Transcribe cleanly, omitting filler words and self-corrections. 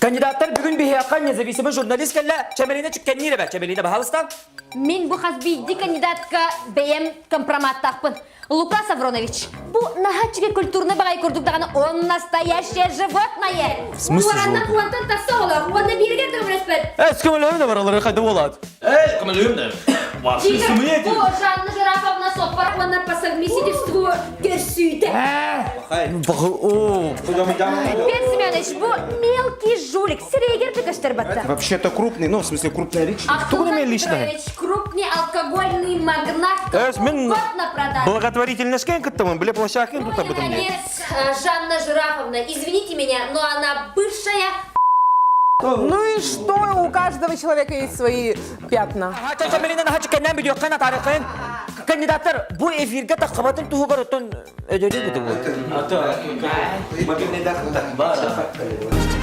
Кандидаттар бүгүн биһиэхэ независимый журналист кэллэ. Чэмэлиинэ Чүккэнниир эбэ. Чэмэлиинэ, баһалыста. Мин бу хас биирдии кандидатка бэйэм компроматтаахпын. Лука Савронович, бу наһаа үчүгэй культурный баҕайы курдук даҕаны он настоящее животное! В смысле Уораннан животное? уонтан тахса оҕолор, уонна бииригэр да көмөлөспөт. Э, көмөлөһүм да баралары хайда буолаат? Эй, көмөлөһүм да. Вообще Бу Жанна Жирафовна соппар уонна по совместительству көрсүүтэ. О, Петр Семенович, бу мелкий жулик, сирэйгэр да көстөр батта. Вообще-то крупный, ну, в смысле, крупная личность. Тугун эмэ личное? Петрович, крупный алкогольный магнат, Эс, мин угодно продать. благотворительностька кыттамын, биле площадкин тут Ну и, об этом нет. наконец, Жанна Жирафовна, извините меня, но она бывшая Ну и что? У каждого человека есть свои пятна. Чэмэлиинэ наһаа чүккэннээн бүдүөххэ тарыхын. Кандидаттар бу эфиргэ таххабатын туһугар оттон өдөрүү бу. Мобильный доход.